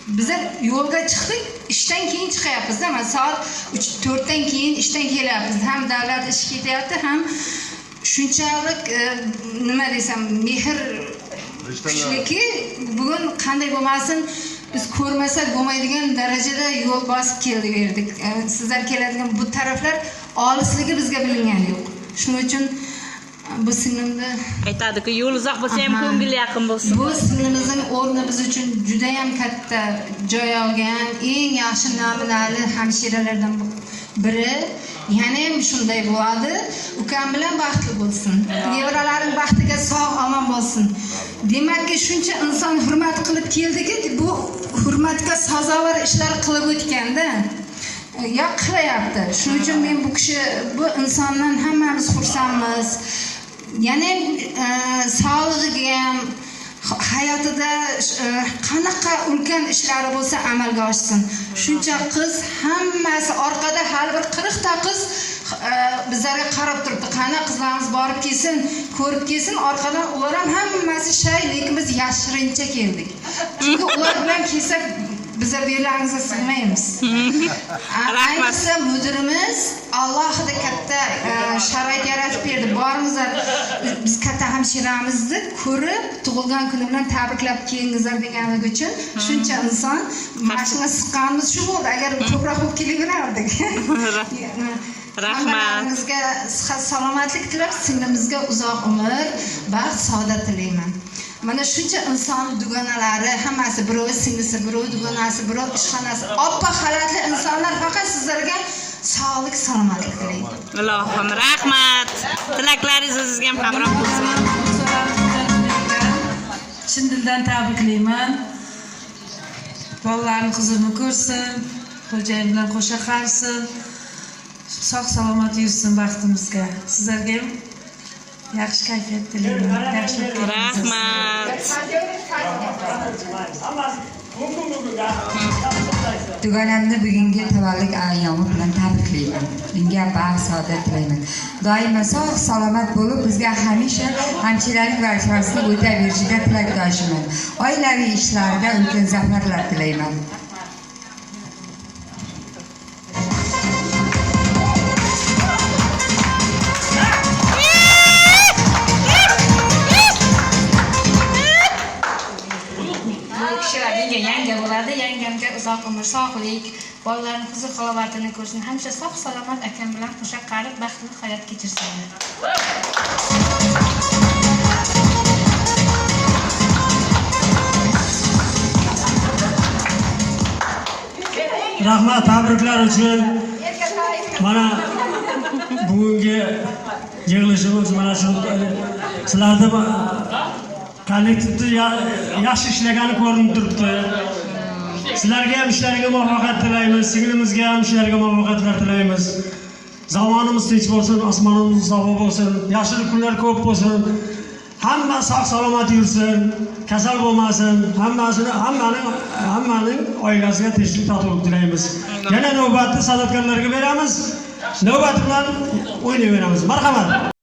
Biza yo'lga chiqdik, ishdan keyin chiqyapmizda. Mana soat 3-4dan keyin ishdan kelyapmiz. Ham davlat ishi ketyapti, ham shunchalik nima desam, mehr kuchliki, bugun qanday bo'lmasin, biz ko'rmasak bo'lmaydigan darajada yo'l bosib keldik berdik. Sizlar keladigan bu taraflar olisligi bizga bilingani yo'q. Shuning uchun bu singlimni Aytadiku, yo'l uzoq bo'lsa ham ko'ngil yaqin bo'lsin. Bu singlimizning o'rni biz uchun judayam katta joy olgan, eng yaxshi namunali hamshiralardan biri. Yana ham shunday bo'ladi. Ukam bilan baxtli bo'lsin. Nevaralaring baxtiga sog' omon bo'lsin. Demakki, shuncha inson hurmat qilib keldiki, bu hurmatga sazovor ishlar qilib o'tganda yo qilyapti. Shuning uchun men bu kishi, bu insondan hammamiz xursandmiz. Yana ham sog'lig'iga ham, hayotida qanaqa ulkan ishlari bo'lsa amalga oshsin. Shuncha qiz hammasi orqada, hali bir 40 ta qiz bizlarga qarab turibdi. Qani qizlarimiz borib kelsin, ko'rib kelsin, orqadan ular ham hammasi shay, lekin biz yashirincha keldik. Chunki ular bilan kelsak biza bu yerlarimizga sig'maymiz. Rahmat. Ayniqsa mudirimiz alohida katta sharoit yaratib berdi. Boringizlar, biz katta hamshiramizni ko'rib, tug'ilgan kuni bilan tabriklab kelingizlar deganligi uchun shuncha inson mashina siqqanimiz shu bo'ldi. Agar ko'proq bo'lib kelaverardik. Rahmat. Hammalaringizga sihat salomatlik tilab, singlimizga uzoq umr, baxt, saodat tilayman. Mana shuncha inson dugonalari hammasi, birovi singlisi, birovi dugonasi, birovi ishxonasi, oppoq xalatli insonlar faqat sizlarga sog'lik, salomatlik tilaydi. Ilohim, rahmat. Tilaklaringiz sizga ham hamroh bo'lsin. Chin dildan tabriklayman. Bolalarini huzurini ko'rsin, xo'jayin bilan qo'sha qarisin, sog' salomat yursin baxtimizga. Sizlarga ham yaxshi kayfiyat tilayman. Yaxshi o'tgan. Rahmat. Dugonamni bugungi tavallud ayyomi bilan tabriklayman. Unga baxt, saodat tilayman. Doimo sog' salomat bo'lib, bizga hamisha hamshiralik vazifasini o'taverishiga tilakdoshiman. Oilaviy ishlarida ulkan zafarlar tilayman. Bu kishilar menga yanga bo'ladi. Yangamga uzoq umr, sog'lik, bolalarini huzur halovatini ko'rsin. Hamisha sog' salomat akam bilan qo'sha qarib baxtli hayot kechirsinlar. Rahmat tabriklar uchun. Mana bugungi yig'ilishimiz mana shu sizlarni kollektivni yaxshi ishlagani ko'rinib turibdi. Sizlarga ham ishlariga muvaffaqiyat tilaymiz, singlimizga ham ishlariga muvaffaqiyatlar tilaymiz. Zamonimiz tinch bo'lsin, osmonimiz safo bo'lsin, yaxshilik kunlar ko'p bo'lsin. Hamma sog' salomat yursin, kasal bo'lmasin, hammasini hammaning oilasiga tinchlik, totuvlik tilaymiz. Yana navbatni san'atkorlarga beramiz. Navbat bilan o'ynayveramiz. Marhamat.